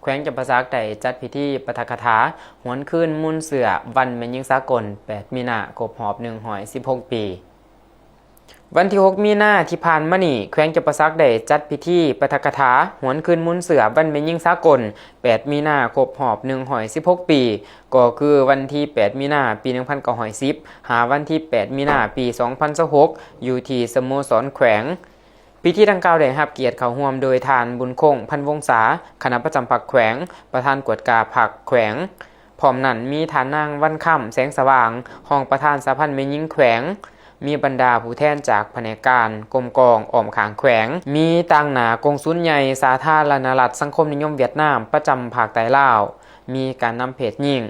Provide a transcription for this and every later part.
ແຂວງຈຳປາສັກໄດ້ຈັດພິທີປາຖະກະຖາຫວນຄືນມູນເຊື້ອວັນແມ່ຍິງສາກົນ ແປດ ມີນາ ຄົບຮອບ ໜຶ່ງຮ້ອຍສິບຫົກ ປີ. ວັນທີ ຫົກ ມີນາທີ່ຜ່ານມານີ້ ແຂວງຈຳປາສັກໄດ້ຈັດພິທີປາຖະກະຖາຫວນຄືນມູນເຊື້ອວັນແມ່ຍິງສາກົນ ແປດ ມີນາ ຄົບຮອບ ໜຶ່ງຮ້ອຍສິບຫົກ ປີ ກໍຄືວັນທີ ແປດ ມີນາ ປີ ໜຶ່ງພັນເກົ້າຮ້ອຍສິບ ຫາວັນທີ ແປດ ມີນາ ປີ ສອງພັນຊາວຫົກ ຢູ່ທີ່ສະໂມສອນແຂວງ. ພິທີດັ່ງກ່າວໄດ້ຮັບກຽດເຂົ້າຮ່ວມໂດຍທ່ານ ບຸນຄົງ ພັນວົງສາ ຄະນະປະຈຳພັກແຂວງ, ປະທານກວດກາພັກແຂວງ. ພ້ອມນັ້ນມີທ່ານນາງ ວັນຄຳ ແສງສະຫວ່າງ ຮອງປະທານສະຫະພັນແມ່ຍິງແຂວງ, ມີບັນດາຜູ້ແທນຈາກພະແນກການ, ກົມກອງ, ອ້ອມຂ້າງແຂວງ, ມີຕາງໜ້າກົງສຸນໃຫຍ່ສາທາລະນະລັດສັງຄົມນິຍົມຫວຽດນາມປະຈຳພາກໃຕ້ລາວ, ມີການນຳເພດຍິງ,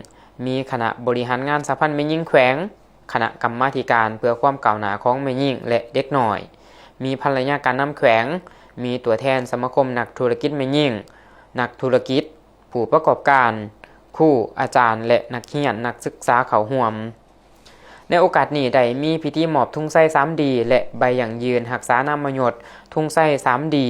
ມີຄະນະບໍລິຫານງານສະຫະພັນແມ່ຍິງແຂວງ, ຄະນະກຳມາທິການເພື່ອຄວາມກ້າວໜ້າຂອງແມ່ຍິງ ແລະ ເດັກນ້ອຍ, ມີພັນລະຍາການນຳແຂວງ, ມີຕົວແທນສະມາຄົມນັກທຸລະກິດແມ່ຍິງ, ນັກທຸລະກິດ, ຜູ້ປະກອບການ, ຄູ, ອາຈານ ແລະ ນັກຮຽນນັກສຶກສາເຂົ້າຮ່ວມ. ໃນໂອກາດນີ້ໄດ້ມີພິທີມອບທຸງໄຊ ສາມດີ ແລະ ໃບຢັ້ງຢືນຮັກສານາມມະຍົດທຸງໄຊ ສາມດີ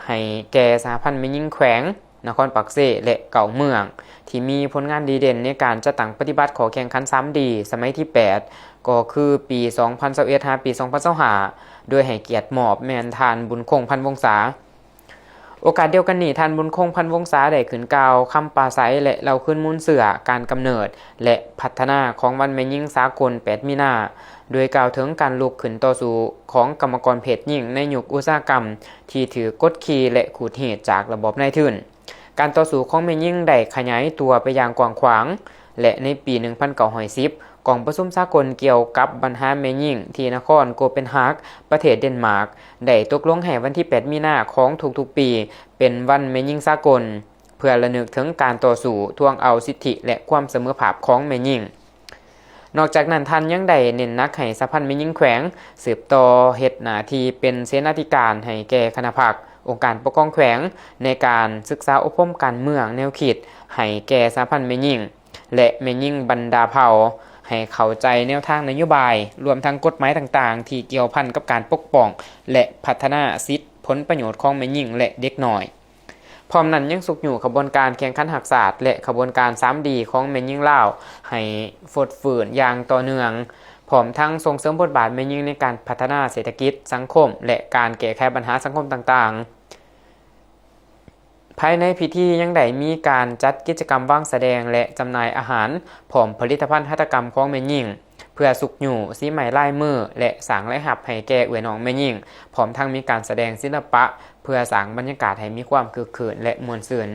ໃຫ້ແກ່ສະຫະພັນແມ່ຍິງແຂວງ ນະຄອນປາກເຊ ແລະ ເກົ້າເມືອງ ທີ່ມີຜົນງານດີເດັ່ນໃນການຈັດຕັ້ງປະຕິບັດຂໍ້ແຂ່ງຂັນ ສາມດີ ສະໄໝທີ ແປດ ກໍຄືປີ ສອງພັນຊາວເອັດ ຫາ ປີ ສອງພັນຊາວຫ້າ ໂດຍໃຫ້ກຽດມອບແມ່ນທ່ານ ບຸນຄົງ ພັນວົງສາ. ໂອກາດດຽວກັນນີ້ ທ່ານ ບຸນຄົງ ພັນວົງສາ ໄດ້ຂຶ້ນກ່າວຄຳປາໄສ ແລະ ເລົ່າຄືນມູນເຊື້ອການກຳເນີດ ແລະ ພັດທະນາຂອງວັນແມ່ຍິງສາກົນ ແປດ ມີນາ ໂດຍກ່າວເຖິງການລຸກຂຶ້ນຕໍ່ສູ້ຂອງກຳມະກອນເພດຍິງໃນຍຸກອຸດສາຫະກຳທີ່ຖືກກົດຂີ່ ແລະ ຂູດຮີດຈາກລະບອບນາຍທຶນ. ການຕໍ່ສູ້ຂອງແມ່ຍິງໄດ້ຂະຫຍາຍຕົວໄປຢ່າງກວ້າງຂວາງ ແລະ ໃນປີ ໜຶ່ງພັນເກົ້າຮ້ອຍສິບ ກອງປະຊຸມສາກົນກ່ຽວກັບບັນຫາແມ່ຍິງທີ່ນະຄອນໂກເປນຮາກ ປະເທດເດນມາກ ໄດ້ຕົກລົງໃຫ້ວັນທີ ແປດ ມີນາ ຂອງທຸກໆປີ ເປັນວັນແມ່ຍິງສາກົນ ເພື່ອລະນຶກເຖິງການຕໍ່ສູ້ທວງເອົາສິດທິ ແລະ ຄວາມສະເໝີພາບຂອງແມ່ຍິງ. ນອກຈາກນັ້ນ, ທ່ານຍັງໄດ້ເນັ້ນໜັກໃຫ້ສະຫະພັນແມ່ຍິງແຂວງສືບຕໍ່ເຮັດໜ້າທີ່ເປັນເສນາທິການໃຫ້ແກ່ຄະນະພັກ, ອົງການປົກຄອງແຂວງ ໃນການສຶກສາອົບຮົມການເມືອງແນວຄິດໃຫ້ແກ່ສະຫະພັນແມ່ຍິງ ແລະ ແມ່ຍິງບັນດາເຜົ່າ ໃຫ້ເຂົ້າໃຈແນວທາງນະໂຍບາຍ, ລວມທັງກົດໝາຍຕ່າງໆ ທີ່ກ່ຽວພັນກັບການປົກປ້ອງ ແລະ ພັດທະນາສິດຜົນປະໂຫຍດຂອງແມ່ຍິງ ແລະ ເດັກນ້ອຍ. ພ້ອມນັ້ນຍັງຊຸກຍູ້ຂະບວນການແຂ່ງຂັນຮັກຊາດ ແລະ ຂະບວນການ ສາມດີ ຂອງແມ່ຍິງລາວໃຫ້ຟົດຟື້ນຢ່າງຕໍ່ເນື່ອງ, ພ້ອມທັງສົ່ງເສີມບົດບາດແມ່ຍິງໃນການພັດທະນາເສດຖະກິດ, ສັງຄົມ ແລະ ການແກ້ໄຂບັນຫາສັງຄົມຕ່າງໆ. ພາຍໃນພິທີຍັງໄດ້ມີການຈັດກິດຈະກຳວາງສະແດງ ແລະ ຈຳໜ່າຍອາຫານ ພ້ອມຜະລິດຕະພັນຫັດຖະກຳຂອງແມ່ຍິງ ເພື່ອຊຸກຍູ້ສີໄມ້ລາຍມື ແລະ ສ້າງລາຍຮັບໃຫ້ແກ່ເອື້ອຍນ້ອງແມ່ຍິງ, ພ້ອມທັງມີການສະແດງສິລະປະ ເພື່ອສ້າງບັນຍາກາດໃຫ້ມີຄວາມຄຶກຄື້ນ ແລະ ມ່ວນຊື່ນ.